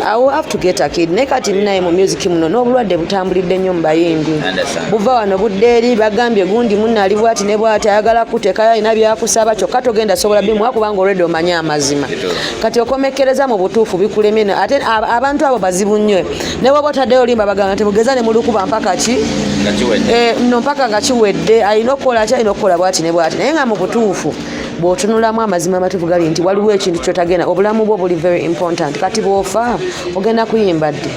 I will have to get a kid. Naye kati naye mu music muno n'obulwadde butambulidde nnyo mu bayimbi. Understand. Buva wano budde eri, bagambye gundi munno ali bwati ne bwati, ayagala kuteekayo, alina byakusaba, kyokka togenda sobola bimuwa kubanga olwedde omanye amazima. Kituufu. Kati okomekkereza mu butuufu bikulemye, ate abantu abo bazibu nnyo. Ne bw'oba otaddeyo olimba, bagamba nti mugeza ne mulukuba mpaka ki? Nga kiwedde. Eh, no mpaka nga kiwedde. Alina okukola ki? Alina okukola bwati ne bwati, naye nga mu butuufu bw'otunulamu amazima amatuufu gali nti waliwo ekintu kyotagenda, obulamu bwo buli very important. Kati bw'ofa ogenda kuyimba ddi?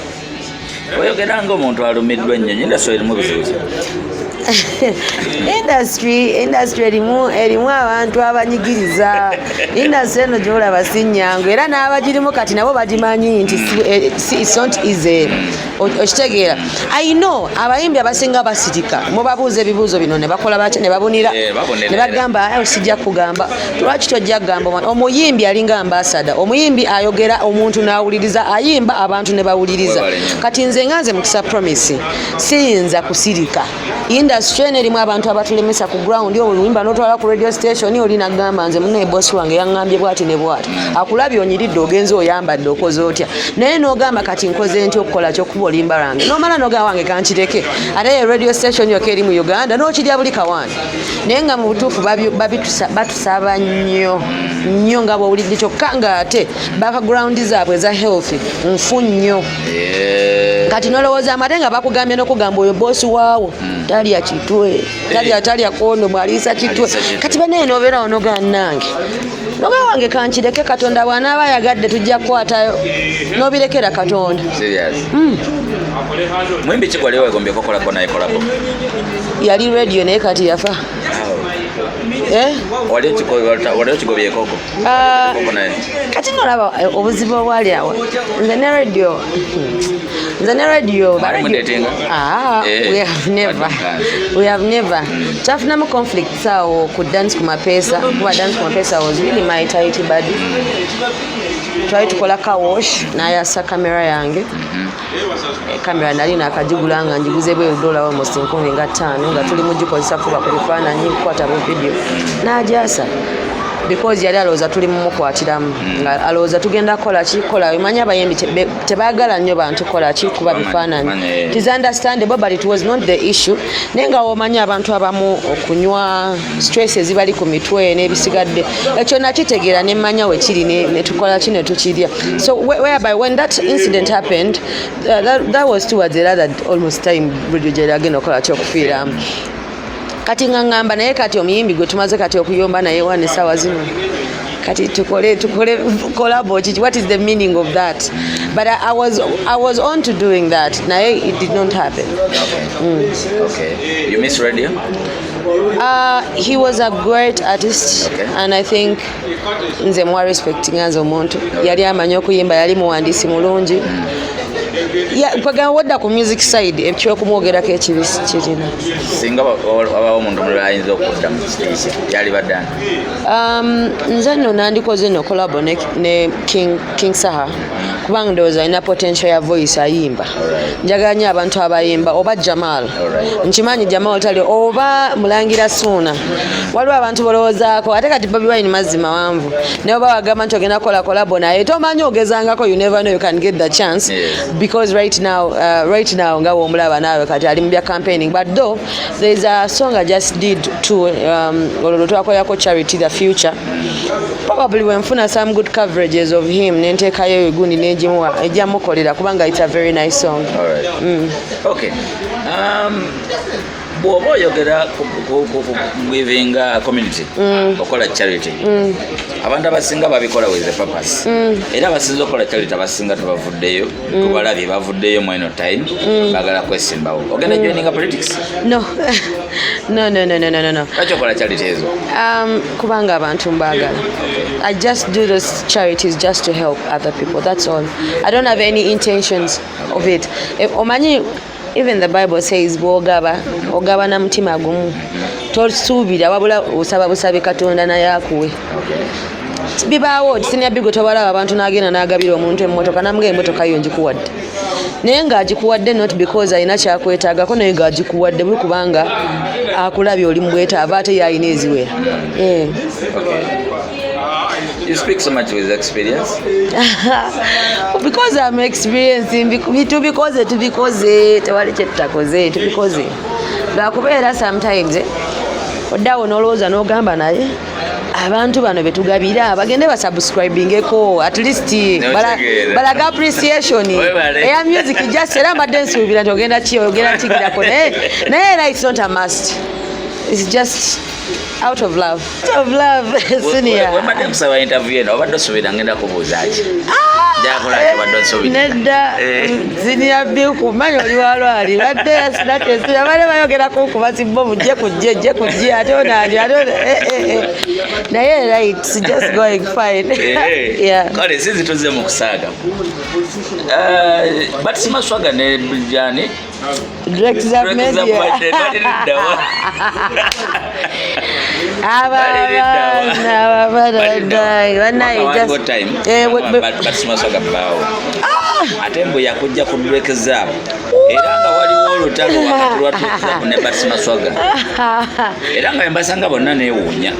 Oyogera ngaomuntu alumiddwa ennyo. Industry erimu bizibu ki? Industry erimu abantu abanyigiriza. Industry eno gyolaba si nnyangu, era n'abagirimu kati nabo bagimanyi nti it's not easy. Okitegeera? I know abayimbi abasinga basirika, mubabuuza ebibuuzo bino ne bakola batya? Ne babunira. Eh, babunira. Ne bagamba, "Ayo sijja kugamba." Lwaki tojja kugamba omwana? Omuyimbi alinga ambassador. Omuyimbi ayogera omuntu n'awuliriza, ayimba abantu ne bawuliriza. Webale nnyo. Kati nze nga nze Mukisa Promise siyinza kusirika. Industry eno erimu abantu abatulemesa ku ground. Oluyimba n'otwala ku radio station, oli nagamba, "Nze munaye bosi wange yaŋŋambye bwati ne bwati." Akulabye onyiridde, ogenze oyambadde, okoze otya, naye n'ogamba, "Kati nkoze ntya okukola kyokuba oluyimba lwange?" N'omala n'ogamba, "Wange kankireke." Ate ye radio station yokka eri mu Uganda n'okirya buli kawaani, naye nga mu butuufu batusaba nnyo nnyo nga bwowulidde, kyokka ng'ate background zaabwe eza health nfu nnyo. Kati nolowooza amate nga bakugambye n'okugamba oyo boosi waawo talya kitwe, talya kondomu, aliisa kitwe. Aliisa kitwe. Kati banaye nobeerawo nogaa nange noga wange kankireke, Katonda bw'anaaba ayagadde tujja kukwatayo, n'obirekera Katonda. Serious. Mwimbi ki gwali wegombyeko okolako naye collabo? Yali Radio, naye kati yafa. Eh? Wali okigobyekoko? Ah, Koko naye? Kati nolaba obuzibu obwali awo, nze ne Radio, nze ne Radio. Mwali mudatinga? Ah, we have never. Wadde We have never. Twafunamu conflicts awo ku Dance ku Mapesa, kuba Dance ku Mapesa was really my tight buddy. Twali tukola car wash, n'ayasa kamera yange. Kamera nali nakagigula nga njiguze bweru dola almost 15,000, nga tuli mugikozesa kuba ku bifaananyi, kukwata bu video, n'agyasa because yali alowooza tuli mumukwatiramu, nga alowooza tugenda kukola ki, kola. Omanyi abayimbi tebaagala nnyo bantu kola ki, kuba bifaananyi. Manyi. It is understandable, but it was not the issue. Naye nga womanyi abantu abamu okunywa, stress ezibali ku mitwe n'ebisigadde, ekyo nakitegeera nemmanya wekiri, ne tukola ki, ne tukirya. So whereby when that incident happened, that was towards era that almost time Radio gyeri agenda okukola ki, okufiiramu. Kati nga ŋŋamba, naye kati omuyimbi gwe tumaze kati okuyomba naye wana essaawa zino, kati tukole collabo kiki? What is the meaning of that? But I was on to doing that, naye it did not happen. Okay. You miss Radio? He was a great artist and I think nze muwa respect nga nze omuntu yali amanyi okuyimba, yali muwandiisi mulungi. Kwegamba wadda ku music side, ekyokumwogerako ekibi kirina. Singa wabawo omuntu omulala ayinza okudda mu kiti, yali baddani? Nze nno nandikoze no collabo ne King Saha, kubanga ndowooza alina potential ya voice, ayimba. Njagala nnyo abantu abayimba, oba Jamal. Nkimanyi Jamal tali, oba Mulangira Suuna. Waliwo abantu bolowoozaako. Ate kati Bobi Wine mazzi mawanvu, naye oba wagamba nti ogenda kukola collabo naye, tomanyi, ogezangako, you never know, you can get the chance. Because right now nga womulaba naawe kati ali mu bya campaigning, but though there is a song I just did too, olwo lwe twakolerako charity, The Future. Probably wenfuna some good coverages of him, nenteekayo egundi negimuwa, ejja mukolera kubanga it's a very nice song. Alright. Okay. Bw'oba oyogera ku giving community, okola charity, abantu abasinga babikola with a purpose, era abasinza okukola charity abasinga tebavuddeyo. Tubalabye bavuddeyo mu eno time, bagala kwesimbawo. Ogenda joininga politics? No, no, no, no, no, no, no, no. Lwaki okola charity ezo? Kubanga abantu mbaagala. I just do those charities just to help other people, that's all. I don't have any intentions of it. Omanyi, even the Bible says bwogaba, ogaba na mutima gumu, tosuubira, wabula osaba busabi Katonda naye akuwe. Bibaawo Senior B, gwe tobalaba abantu n'agenda n'agabira omuntu emmotoka, namuga emmotoka yo ngikuwadde, naye ng'agikuwadde not because alina kyakwetaagako, naye ng'agikuwadde buli kubanga akulabye oli mu bwetaavu, ate ye alina eziwera. Eh. Okay. You speak so much with experience. Because I'm experiencing, tubikoze, tubikoze, tewali kyetutakoze, tubikoze. Lwakubeera sometimes oddawo n'olowooza n'ogamba, naye abantu bano betugabira bagende basubscribingeko at least Notegeera. balaga appreciation Webale. eya music just. Era mbadde nsuubira nti ogenda ki, ogenda kigirako, naye era it's not a must, it's just out of love, out of love, senior. Wembadde nkusaba interview eno, obadde osuubira ngenda kubuuza ki? Njakola ki? Obadde onsuubira? Nedda. Senior B, kumanya oli walwali badde sinatesira bale bayogerako kuba sibbo mujje kujje jje kujje ate onandi ate eh. Naye right, it's just going fine. Yeah. Kale sinzi tuzze mu kusaaga. But Maswaga ne jani Drake Zap Media. Baliddawa? Aba abaana aba banaye just Maswaga bbaawo ate mbu yakujja ku Drake Zap, era nga waliwo olutalo wakati lwa Drake Zap ne Batsima Swaga, era nga embasanga bonna neewuunya,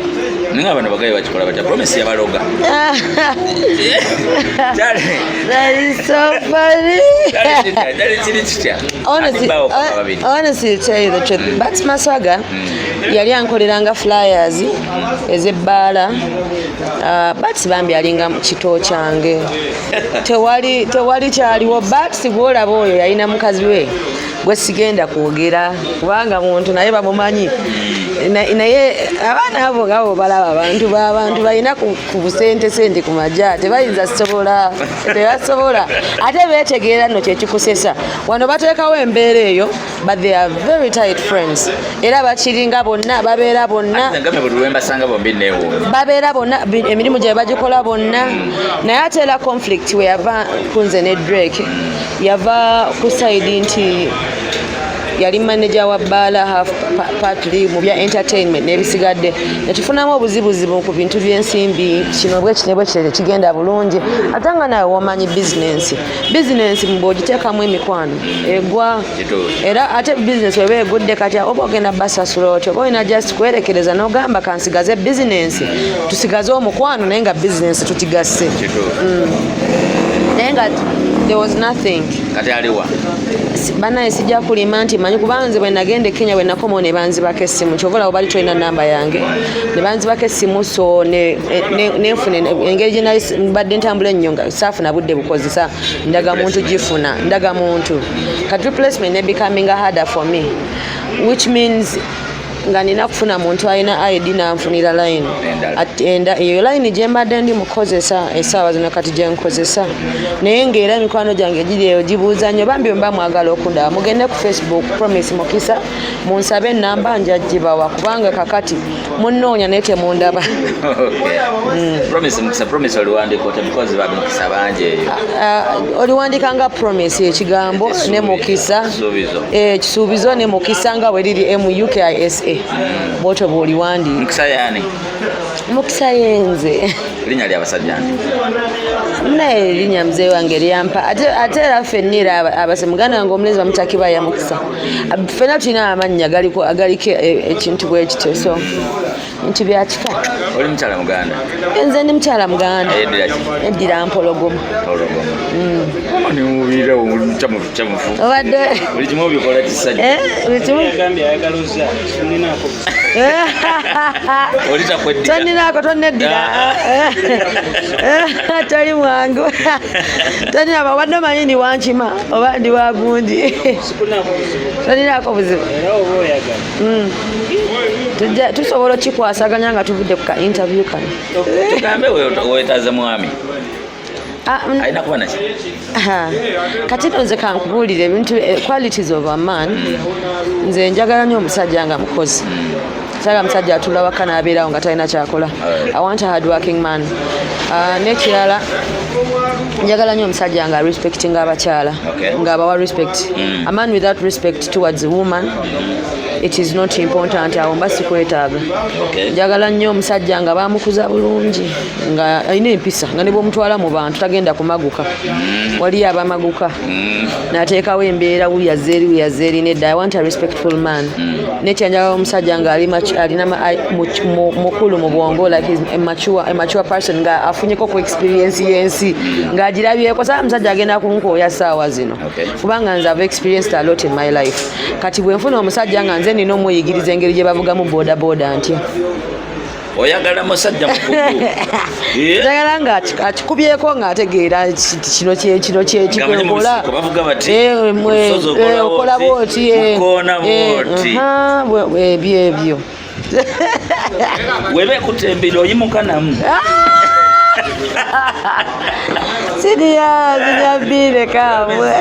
naye nga bano bagaye bakikola batya? Promise yabaloga. That is so funny. Kyali kiri kitya? Honestly, Ate bbaawo kuba babiri. Honestly, to tell you the truth, Bats Maswaga yali ankoleranga flyers ez'ebbaala. Bats bambi alinga mu kito kyange, tewali kyaliwo. Bats gwolaba oyo yalina mukazi we gwe sigenda kwogera kubanga muntu naye bamumanyi. Naye abaana abo nga bo balaba abantu babantu balina ku busente sente ku maja, tebayinza sobola, tebasobola, ate betegeera nno kyekikusesa. Wano bateekawo embeera eyo, but they are very tight friends, era bakiringa bonna babeera bonna. Ate ngambe buli lwembasanga bombi neewuunya. Babeera bonna, emirimu gyabwe bagikola bonna. Naye ate era conflict we yava kunze ne Drake yava ku side nti yali manager wa bbaala, half partly mu bya entertainment n'ebisigadde, netufunamu obuzibuzibu ku bintu by'ensimbi. Kino bwekiti ne bwekiti tekigenda bulungi, ate nga nawe womanyi bizinensi bw'ogiteekamu emikwano egwa. Kituufu. Era ate bizinensi weba egudde, kati oba ogenda basasula otyo? Oba olina just kwerekereza n'ogamba kansigaze bizinensi, tusigaze omukwano, naye nga bizinensi tukigasse. Kituufu. Naye nga there was nothing. Kati aliwa? Banaye sijja kulima nti manyi, kubanga nze bwe nagenda e Kenya, bwe nakomawo ne banzibako essimu. Kyova olaba bali tolina namba yange, ne banzibako essimu, so nenfuna engeri gye nali mbadde ntambula ennyo nga saafuna budde bukozesa ndagamuntu, gifuna ndagamuntu. Kati replacement ne becoming harder for me, which means nga nina kufuna muntu alina ID nanfunira line. Endala. Eyo line gye mbadde ndi mukozesa essaawa zino kati gye nkozesa, naye ng'era emikwano gyange giri eyo gibuuza nnyo. Bambi bwe mba mwagala okundaba, mugende ku Facebook, Promise Mukisa, munsabe enamba, nja gibawa, kubanga kakati munnoonya naye temundaba. Okay. Promise Mukisa, Promise oliwandiika otya? Because bamukisa bangi eyo. Oliwandika nga Promise, ekigambo ne Mukisa. Ekisuubizo. Ekisuubizo ne Mukisa nga bwe liri, Mukisa, bwotyo bw'oliwandiika. Mukisa yaani? Mukisa yenze. Linnya lyabasajja nti? Naye erinnya muzeeyi wange lyampa. Ate era ffenna era abase muganda wange omulenzi bamuta Kibaya Mukisa. Ffenna tulina amannya agaliko ekintu bwe kityo, so Nti byakika. Oli mukyala muganda? Nze ndi mukyala muganda. Eddira ki? Eddira mpologoma. Ologoma. Mama niwubiira kyamufu kyamufu. Obadde Buli kimu obikola kisajja. Eh, buli kimu. Yagambye ayagala ozaala, sininaako buzibu. Oli takweddira. Toninaako, tonneddira. Toli mwangu, tonina. Obadde omanyi ndi wankima oba ndi wagundi? Sikunaako buzibu. Toninaako buzibu. Era oba oyagala. Tusobola okikwasaganya nga tuvudde ku ka interview kano. Tugambe weetaaze mwami. Ah, Alina kuba naki? Aha. Kati no nze kankubuulire ebintu, qualities of a man. Nze njagala nnyo omusajja nga mukozi. Saagala musajja atula waka n'abeerawo nga talina kyakola. I want a hard working man. N'ekirala, njagala nnyo omusajja nga respectinga abakyala, ng'abawa respect. A man without respect towards a woman, it is not important, awo mba sikwetaaga. Njagala nnyo omusajja nga bamukuza bulungi, nga alina empisa, nga ne bwomutwala mu bantu tagenda kumaguka. Waliyo abamaguka n'ateekawo embeera, wuyaza eri, wuyaza eri. Nedda, I want a respectful man. Nekyanjagala omusajja nga ali alina mukulu mu bwongo, like he's a mature person, nga afunyeko ku experience y'ensi, ng'agirabyeko. Saa musajja agenda kunkooya saawa zino, kubanga nze have experienced a lot in my life. Kati bwe nfuna omusajja nga nze nina omuyigiriza engeri gye bavugamu boda boda ntya. Oyagala musajja mukugu. Eh? Njagala nga akikubyeko ng'ategeera kino kino Nga manyi mu kyekikola. lusiko bavuga bati, olusozi okola okola bw'oti, bwoti, mukoona bw'oti. Aha, ebyo ebyo. Weba ekutembera oyimuka namu. Siriya sinyabirekaabwe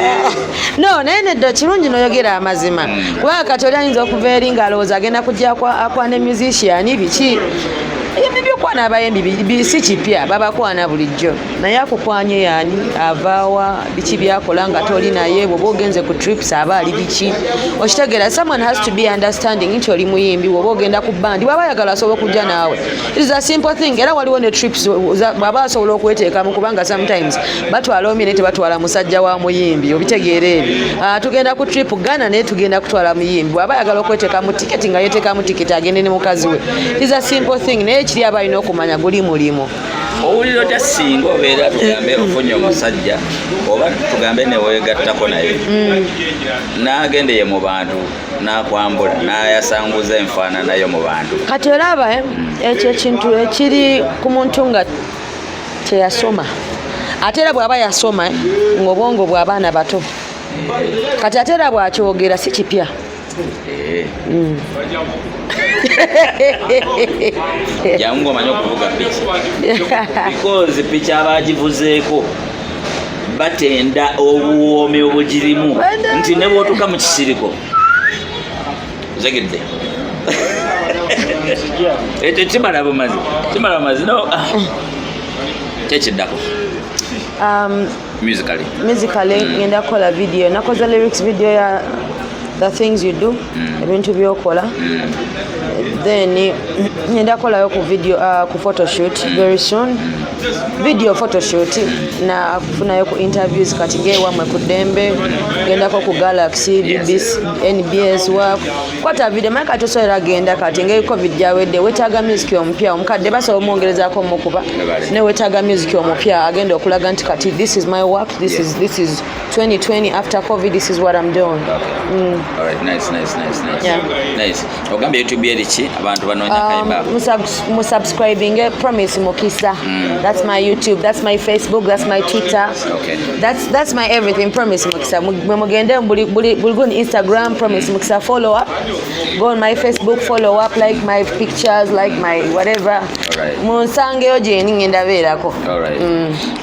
no, naye nedda, kirungi noyogera amazima, kubanga kati oli ayinza okuva eri ng'alowooza agenda kujja akwana musician biki. Ebyo byokwana abayimbi si kipya, babakwana bulijjo. Naye akukwanye yaani avaawa, biki byakola nga toli naye? Bwoba ogenze ku trips aba ali biki? Okitegeera? Someone has to be understanding nti oli muyimbi. Bwoba ogenda ku bandi, bwaba ayagala asobola okujja naawe. It is a simple thing. Era waliwo ne trips bwaba asobola okweteekamu, kubanga sometimes batwala omi naye tebatwala musajja wa muyimbi. Obitegeera ebyo? Ah, tugenda ku trip Ghana naye tugenda kutwala muyimbi. Bwaba ayagala okweteekamu tiketi nga yeteekamu tiketi agende ne mukazi we. It is a simple thing, naye kiri aba alina okumanya guli mulimu. Owulira otya singa obeera, tugambe ofunye omusajja, oba tugambe neweegattako naye, n'agenda ye mu bantu n'akwambula n'ayasanguza enfaananayo mu bantu? Kati olaba, ekyo ekintu ekiri ku muntu nga teyasoma. Ate era bw'aba yasoma, ng'obwongo bw'abaana bato. Kati ate era bw'akyogera si kipya. Jangu ng'omanyi okuvuga piki, because piki abagivuzeeko batenda obuwoomi obugirimu, nti ne bw'otuuka mu kisiriko zegedde ekyo kimala bumazi, kimala bumazi. No, ah. Kyekiddako musically? Musically, ngenda kukola video. Nakoze lyrics video ya The Things You Do, ebintu byokola. Then ngenda kukolayo ku video, ku photoshoot very soon, video photoshoot, na kufunayo ku interviews. Kati ngewamwe ku Ddembe, ngendako ku Galaxy, BBC, NBS, wa kwata video. Maye kati osobola genda kati ngeri COVID gyawedde, wetaaga music omupya. Omukadde basobola omwongerezaako omukuba, ne wetaaga music omupya agenda okulaga nti kati this is my work, this is, this is 2020 after COVID, this is what I'm doing. Okay. Alright, nice, nice, nice, nice. Nice. Ogambye YouTube eri ki? Abantu banoonya kayimba ako. Musubscribing Promise Mukisa. That's my YouTube, that's my Facebook, that's my Twitter. That's my everything, Promise Mukisa. Mugende buli go on Instagram, Promise Mukisa, follow up. Go on my Facebook, follow up, like my pictures, like my whatever. Munsangeyo gye ngenda beerako. Alright.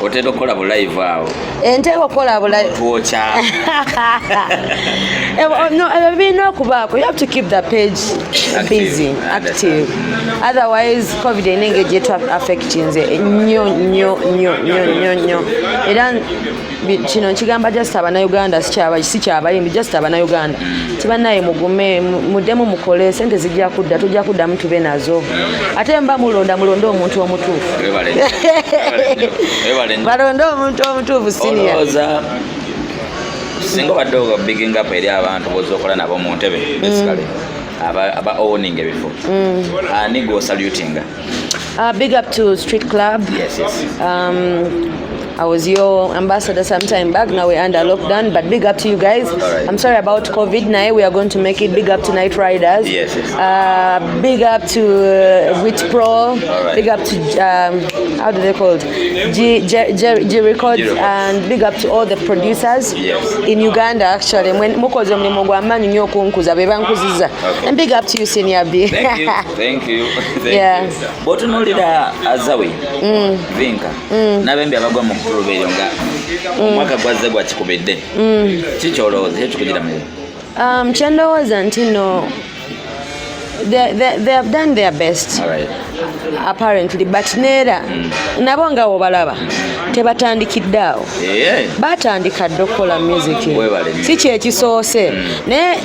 Otera okukola bu live awo? Enteeka okukola bula Twokya. Oh, no, ebyo birina okubaako. You have to keep the page Active. busy, I active. Otherwise COVID erina engeri gyetu affectinze nnyo nnyo nnyo nnyo nnyo nnyo. Era kino nkigamba just abannayuganda, si kyabayimbi, just abannayuganda tibanaye, mugume, muddemu mukole, sente zijja kudda, tujja kuddamu tube nazo. Ate mba mulonda, mulonde omuntu omutuufu. Webale nnyo. Webale nnyo. Webale nnyo. Balonde omuntu omutuufu, senior. Olowooza singa obadde obiginga up eri abantu boza okola nabo mu ntebe, basically Aba owning ebifo, ani gwosalutinga? Big up to Street Club. I was your ambassador some time back. Now we're under lockdown, but big up to you guys. Alright. I'm sorry about COVID. Now we are going to make it. Big up to Night Riders. Big up to Wit Pro. Alright. Big up to how do they call it? G, G, G, G Records, G Records. And big up to all the producers in Uganda. Actually, when mukoze omulimu gwa maanyi nnyo okunkuza, be bankuzizza. Okay. And big up to you, Senior B. Thank you, thank you, thank you. Bw'otunuulira Azawi, Vinka n'abembi abagwa mu kuluba eryo nga omwaka gwazze gwakikubidde, kikyolowooza kyekikugira mu Kyendowooza nti no, they have done their best apparently, but neera nabo nga wobalaba tebatandikidde awo. Batandika dda okukola music. Webale nnyo. Si kyekisoose, naye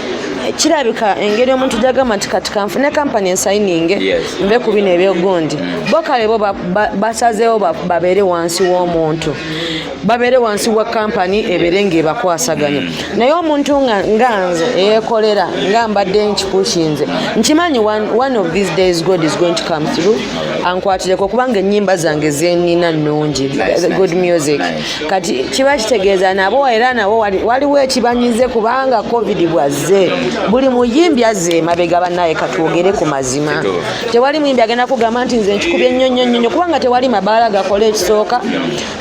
kirabika engeri omuntu gyagamba nti kati kanfune kampany ensayininge, nve ku bino ebyogundi. Bo kale bo basazeewo babeere wansi w'omuntu, babeere wansi wa kampani ebeere ng'ebakwasaganya. Naye omuntu nga nze eyeekolera, nga mbadde nkipushinze, nkimanyi one of these days God is going to come through ankwatireko, kubanga ennyimba zange zenina nnungi. Good music. Kati kiba kitegeeza nabo era nabo waliwo ekibanyize, kubanga COVID bwazze buli muyimbi azze emabega. Bannaye, katwogere ku mazima. Tewali muyimbi agenda kugamba nti nze nkikubye nnyo nnyo nnyo nnyo, kubanga tewali mabaala gakola. Ekisooka,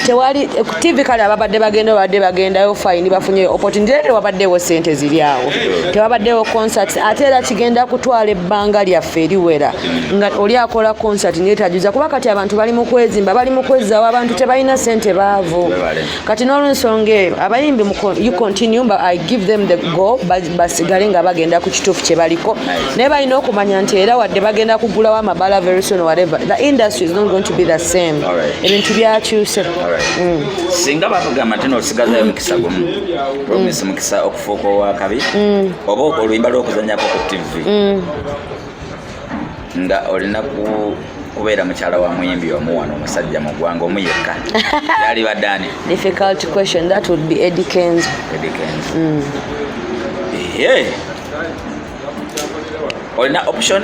tewali TV. Kale ababadde bagenda, babadde bagendayo, fine, bafunye opportunity, era tewabaddewo sente ziri awo, tewabaddewo concerts. Ate era kigenda kutwala ebbanga lyaffe eriwera nga oli akola concert naye tajuza, kuba kati abantu bali mu kwezimba, bali mu kwezzaawo, abantu tebalina sente, baavu. Webale. Kati n'olwensonga eyo, abayimbi you continue, but I give them the go, basigale nga bagenda ku kituufu kye baliko. Naye balina okumanya nti era wadde bagenda kugulawo amabaala very soon or whatever, the industry is not going to be the same. Ebintu byakyuse. Singa bakugamba nti nosigazayo mukisa gumu, Promise Mukisa, okufuuka owakabi oba oluyimba lw'okuzanyako ku TV, nga olina kubeera mukyala wa muyimbi omu wano omusajja mu ggwanga, omu yekka, yali badde ani? Difficult question. That would be Eddie Kenzo. Eddie Kenzo. Ehe. Olina option?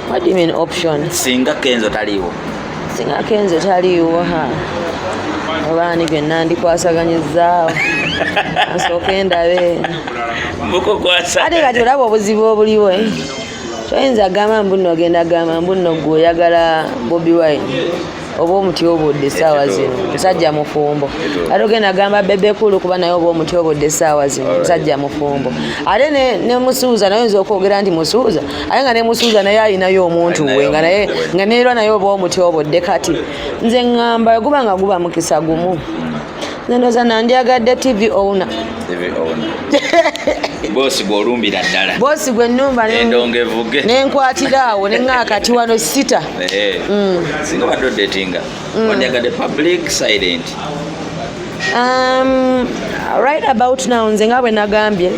What do you mean, option? Singa Kenzo taliiwo. Singa Kenzo taliiwo, ha, oba ani gwe nandikwasaganyizaawo? Nsooke ndabe. Mukukwasa. Ate kati olaba obuzibu obuliwo, eh? Toyinza gamba mbu nno ogenda gamba mbu nno gwe oyagala Bobi Wine oba omutyobodde essaawa zino, musajja mufumbo. Ate ogenda gamba Bebe Cool, kuba naye oba omutyobodde essaawa zino, musajja mufumbo. Ate ne Musuuza naye oyinza okwogera nti Musuuza, ate nga ne Musuuza naye alinayo omuntu we, nga naye Alinayo omuntu we. nga neerwa naye oba omutyobodde. Kati nze ŋŋamba guba nga guba mukisa gumu, nze ndowooza nandyagadde TV owner. TV owner, boosi gw'olumbira ddala. Boosi gwe nnumba Endongo evuge. Nenkwatira awo neŋŋaa kati wano sita. Eh. Singa obadde odatinga, wandyagadde public, silent? Right about now, nze nga bwe nagambye,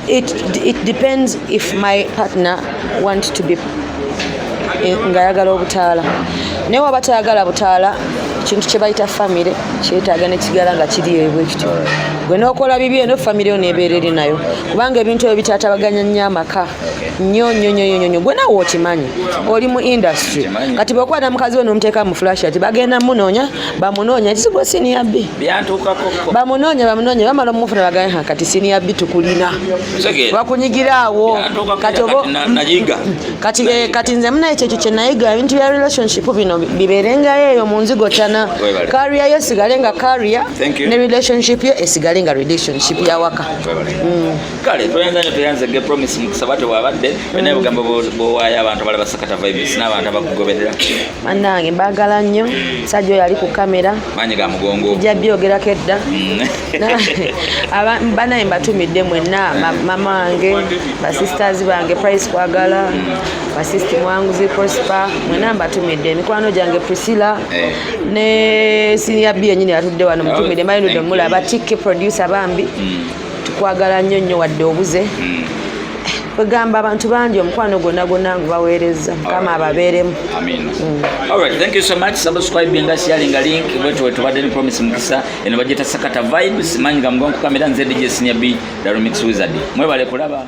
it depends if my partner want to be ng'ayagala obutaala. Naye waba tayagala butaala, ekintu kye bayita famire kyetaaga nekigala nga kiri ebwe kityo. Gwe n'okola bibi eno, famire yo nebeera eri nayo, kubanga ebintu ebyo bitatabaganya nnyo amaka, nnyo nnyo nnyo nnyo nnyo. Gwe naawe okimanyi, oli mu industry. Nkimanyi. Kati bw'okwata mukazi we n'omuteeka mu flash, ati bagenda munoonya, bamunoonya, kisigwa Senior B. Byantuukako. Bamunoonya, bamunoonya, bamala omufuna, bagamba, "Ha, kati Senior B tukulina." Kitegeera. Bakunyigira awo. Byantuukako. Kati oba Kati nayiga. Kati kati nze munaye kyekyo kye nayiga, ebintu bya relationship bino bibeerengayo eyo mu nzigotana. Webale. Career yo esigale nga career, Thank you. ne relationship yo esigale nga relationship yawaka. Kale tweyanza nnyo, tweyanze ge Promise Mukisa bwatyo bwabadde olina ebigambo bwowaayo abantu abalaba Sakata Vibes n'abantu abakugoberera. Bannange, mbaagala nnyo. Musajja oyo ali ku kamera, Maanyi ga mugongo. Tujja byogerako edda. Banaye mbatumidde mwenna, mama wange, basisters bange, Price Kwagala, basisti Mwanguzi Prosper, mwenna mbatumidde, emikwano gyange, Priscilla Eh. ne Senior B yenyini atudde wano, mutumidde mbayinudde. Thank you. Mulaba TK producer, bambi tukwagala nnyo nnyo wadde obuze. Kwegamba abantu bangi, omukwano gwonna gwonna ngubaweereza, Mukama ababeeremu. Amin. Alright, thank you so much. Subscribe nga sharing link wetu wetu badde ni Promise Mukisa, eno bagiyita Sakata Vibes, maanyi ga mugongo, kamera nze DJ Senior B, the Remix Wizard. Mwebale kulaba.